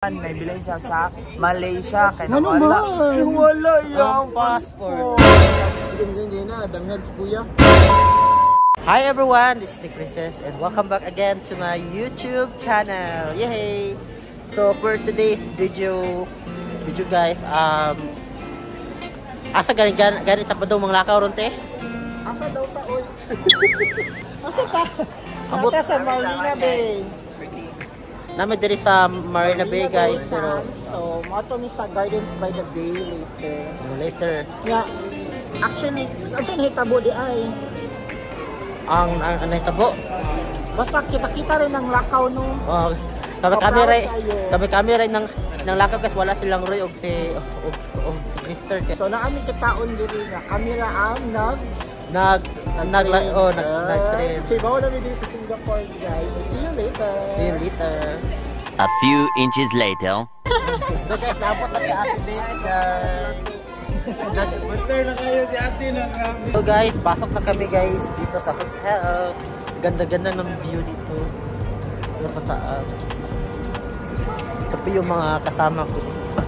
Naibilin siya sa Malaysia. Kaya Ano wala. man? Eh, wala yung Ang passport. Dangag si kuya. Hi everyone, this is Nick Princess and welcome back again to my YouTube channel. Yay! So for today's video guys, asa ganit pa daw mga lakaw ron te? Asa daw ta oy? Asa ta? Abot. Asa sa Marina Bay. Nami diri sa Marina Bay guys, pero So, moto mi sa Gardens by the Bay later. Later. Nga actually, unsa nahitabo di ay? Ang nahitabo. Basta kita-kita rin ang lakaw no. Oh, kami rin ng lakaw guys, wala silang Roy og si og si Krister. So naami kitaon diri nga kamera ang nag nag-trend. Okay, bawa na dito sa Singapore guys. So, see you later. See you later. A few inches later. So guys, naabot na si Ate Bits guys. Nag-buster na kayo si Ate na grabe. So guys, pasok na kami guys dito sa hotel. Ganda-ganda ng view dito. Dito sa taas. Ito po yung mga kasama ko dito.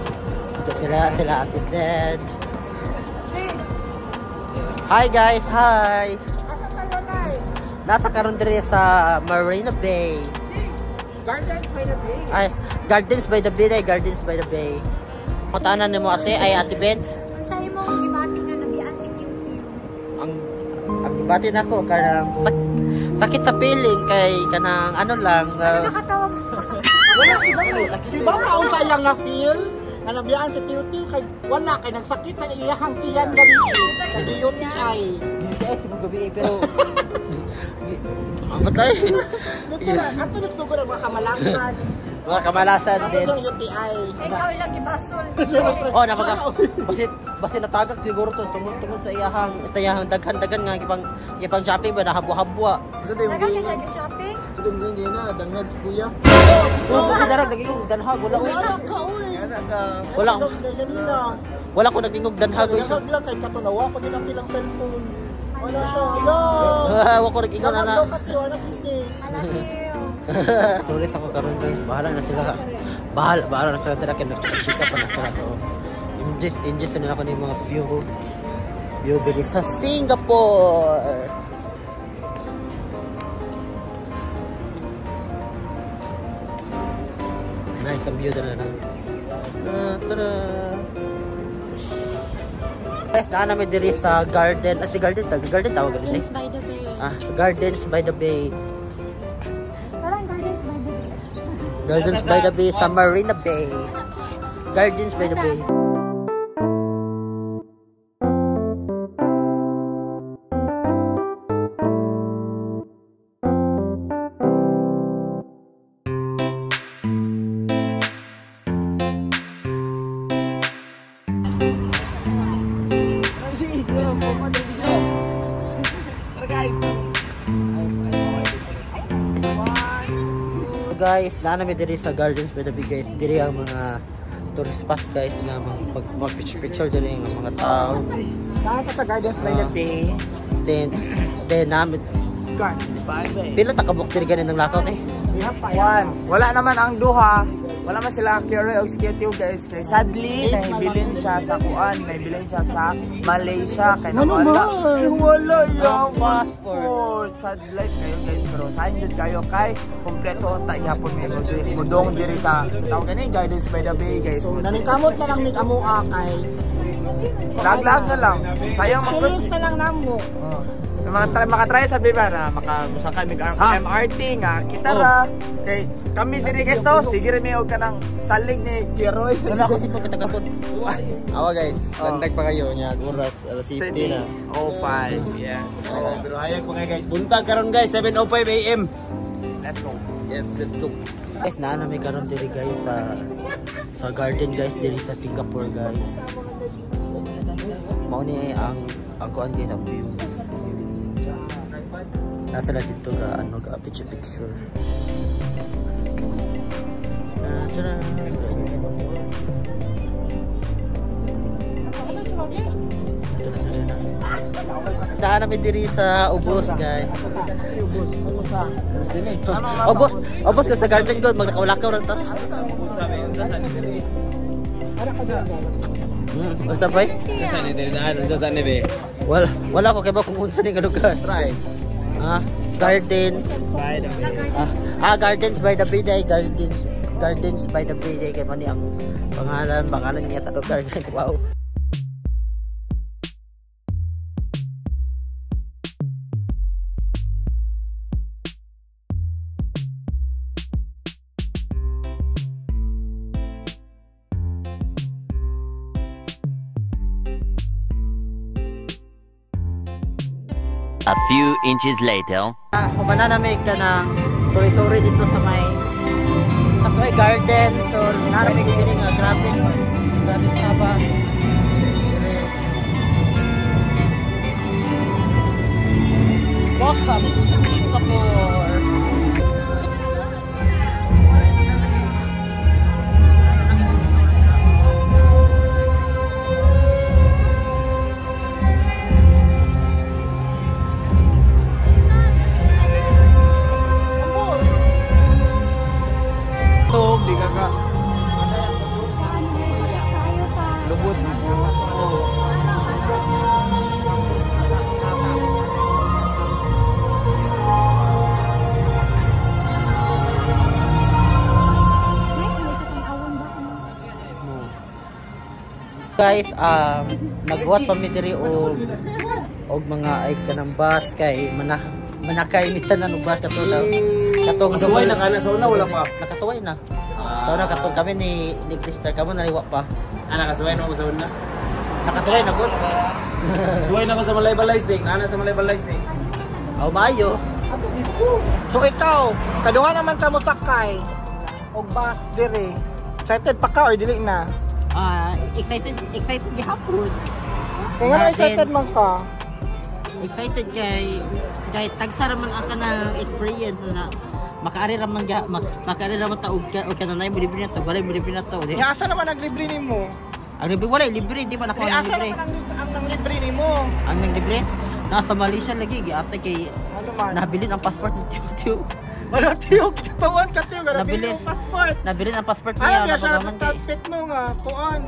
Dito sila Ate Zed. Hi guys, hi! Asa tayo na? Nasa karon diri sa Marina Bay. Gardens by the Bay. Ay, Gardens by the Bay, ay, Gardens by the Bay. Patanan nimo ate, ay Ate Benz. Unsa imong gibati nga nabian si Cutie? Ang gibati nako kanang sakit sa feeling kay kanang ano lang. Nakakatawa mo. Wala iba. Diba ka unsa iyang na feel? Nga nabiyaan si Cutie kay wala kay nagsakit sa iyahang tiyan gabi. Kay UTI. UTI siguro gabi pero ang patay. Dito na, ato nagsugod ang mga kamalasan. Mga kamalasan din. Tapos ang UTI. Ikaw ilang gibasol. Oh, napaka basin natagak siguro to tungod sa iyahang daghan-daghan nga gipang shopping ba nahabwa-habwa. Daghang kay siya shopping. Dangag si kuya. Oh, darag nagingog danhag wala oy. Wala ka oy. Wala. Wala ko nagingog danhag oy. Dangag lang kay katunawa pag ginang pilang cellphone. Wala siya. Wala. Wa ko nag-ingon ana. Dangag daw ka tiyo, ana sisne. Sulit ako karon guys, bahala na sila. Bahala na sila dira kay nagchika-chika pa na sila. So ingest na ako ng mga view diri sa Singapore. Nice ang view dira na. Tara. Guys, naa namin diri sa garden. Ah, si garden garden tawag diri. Gardens by the Bay. Ah, Gardens by the Bay. Parang Gardens by the Bay. Gardens by the Bay sa Marina Bay. Gardens by the Bay. Guys, naa namin diri sa Gardens by the Bay guys. Diri ang mga tourist spot guys nga mag picture picture diri ang mga tao. Naa ta sa Gardens by the Bay. Then namin Gardens by the Bay. Pila ta kabuk diri ganin ng lakaw eh? One. Wala naman ang duha. Wala man sila Kuya og si Cutie guys. Kay sadly naibilin siya sa kuan, naibilin siya sa Malaysia kay Ano wala. man? Eh, wala yung passport. passport. Sad life kayo guys, pero sayon jud kayo kay kompleto unta gyapon may mudong diri sa tawag gani Gardens by the Bay guys. So, naningkamot na lang mig amoa kay Laglag na lang. Sayang man Experience na lang namo. Makatry sa biba na makamusakay mig MRT nga kita ra kay kami diri guys to sige ra mi og kanang salig ni Kiroy. Wala ako si pagkatagaton. Awa guys, landag pa kayo niya oras alas 7 na. 05. Yes. Oh, pero hayag pa kayo guys. Buntag karon guys, 7:05 AM. Let's go. Yes, let's go. Guys, naa na may karon diri guys sa garden guys diri sa Singapore guys. Mao ni ang kuan guys ang view. Nasa na dito ka ano ka picture picture. Tara. Naa namin diri sa Ubos, guys. Si Ubos. Usa. Ubos din eh. Ubos, ubos ka sa garden ko, maglakaw-lakaw lang ta. Unsa ba? Unsa ni diri daan? Unsa sa ni be? Wala, wala ko kay ba kung unsa ni nga lugar. Try. Ah, gardens. By the way. Ah, Gardens by the Bay, day, Gardens, Gardens by the Bay, day kay man ni ang pangalan niya sa lugar. Wow. A few inches later. Humana na may ka ng sorry-sorry dito sa may sa Toy Garden. So, naraming ko diri nga grabe. Grabe haba. Welcome to Singapore. So, di ka ka. Lubot. Guys, nagwat pa mi diri og mga ay kanang bus kay manakay mi tanan og bus katong Kasuway na kana sa una wala pa. Nakasuway na. Sa una katong kami ni Krister kamo naliwa pa. Ah, nakasuway na ako sa una. Nakasuway na gud. Suway na ako sa Malaybalay ding. Ana sa Malaybalay ding. Aw maayo. So ikaw, kaduha naman ka mo sakay og bus diri. Excited pa ka or dili na? Ah, excited gihapon. Kaya nga excited man ka. Excited kay tagsa ra man ang kanang experience na makaari ra man makaari ra man ta og kanang libre na to, walay libre na to. Nya asa naman ang libre nimo? Ang libre walay libre, di man ako ang asa libre. naman ang nang libre nimo? Ang nang libre nasa Malaysia lagi giatay kay Ano man? nabilin ang passport ni Tio. Wala Tio, gituan ka Tio, nabilin ang passport. Nabilin ang passport niya. Ano siya kay pit mo nga kuan.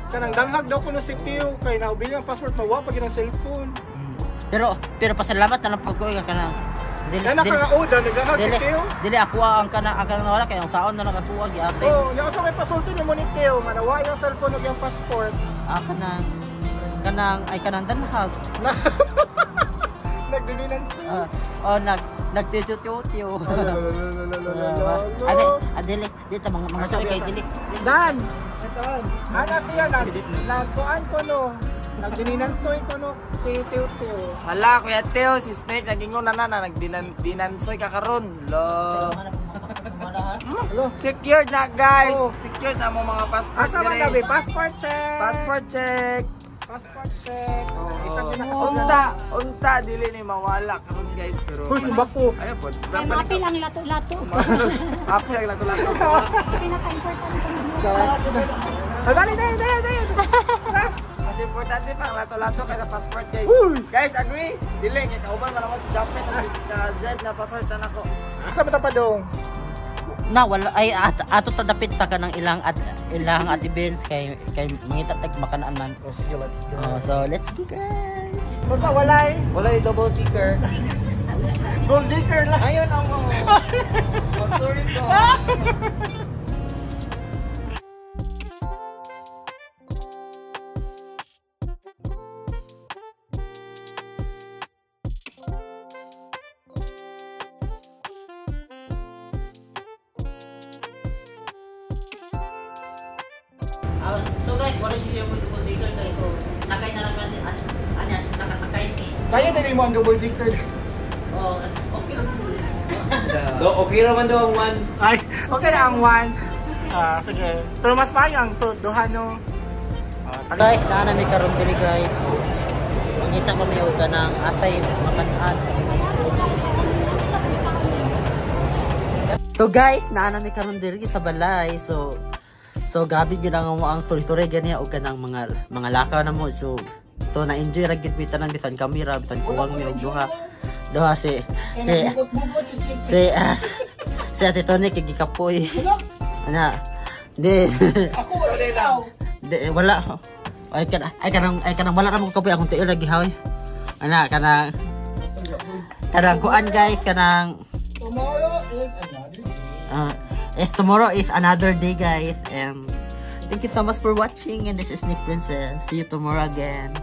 Kanang danghag daw kuno si Tio kay nabilin ang passport mawa pag ang cellphone. Pero pasalamat na lang pag ko ka kanang dili Kana ka nga oda nagdanghag si Tio. Dili ako ang kanang wala kay ang saon na lang ako giatay. Oh, nya usa may pasulti nimo ni Tio nga nawa yung cellphone ug yung passport. Ah, kanang ay kanang danhag. Nagdilinan siya. Oh, nagtitututyo. Ade, dito mga sorry kay dili. Dan. Ana siya nagkuan ko no. Nagdininansoy ko no si Teo Teo. Hala, Kuya Teo, si Snake nagingon na na nagdinansoy ka karon. Lo. Secured na guys. Oh. Secured na mo mga passport. Asa man na be? Passport check. Passport check. Passport check. Oh, isang pinakasunod. Unta dili ni mawala karon guys pero. Huy, sumba ko. Ayo po. Ay, mapil ang lato-lato. Mapil ang lato-lato. Pinaka-importante. Dali, dali, dali, dali. Mas importante pa ang lato-lato kaysa passport guys. Uy! Guys, agree? Dili kay kauban man ako si Japheth at si Z na passport na nako. Asa ba ta pa dong? Na wala ay ato ta dapit sa kanang ilang at events kay mangita tag makanaanan. Oh, sige, let's go. Oh, so let's go guys. Basta walay Walay double kicker. Gold digger lang. Ayun ang mo. Sorry ko. So guys, wala siya yung double decker guys. So, nakay na lang ani nakasakay ni. Kaya din mo ang double decker. Oh, okay lang. Do, okay raman daw ang one. Ay, okay na ang one. Ah, sige. Pero mas maayo ang duha no. Guys, naa na mi karon diri guys. Mangita pa mi og kanang atay makan-an. So guys, naa na mi karon diri sa balay. So grabe gyud ang story-story gani og kanang mga lakaw na mo. So So na-enjoy ra gyud mi tanan, bisan kami ra, bisan kuwang mi og duha. Duha si Kaya si nagbugot-bugot si Snake. si si Ate Tony kay gikapoy. Wala. Ana. Di Ako wala ikaw. di wala. Ay kanang wala ra mo kapoy, akong tiil lagi haw. Ana, kanang kuan guys, kanang Tomorrow is another day. Is tomorrow is another day, guys, and thank you so much for watching, and this is Nick Princess. See you tomorrow again.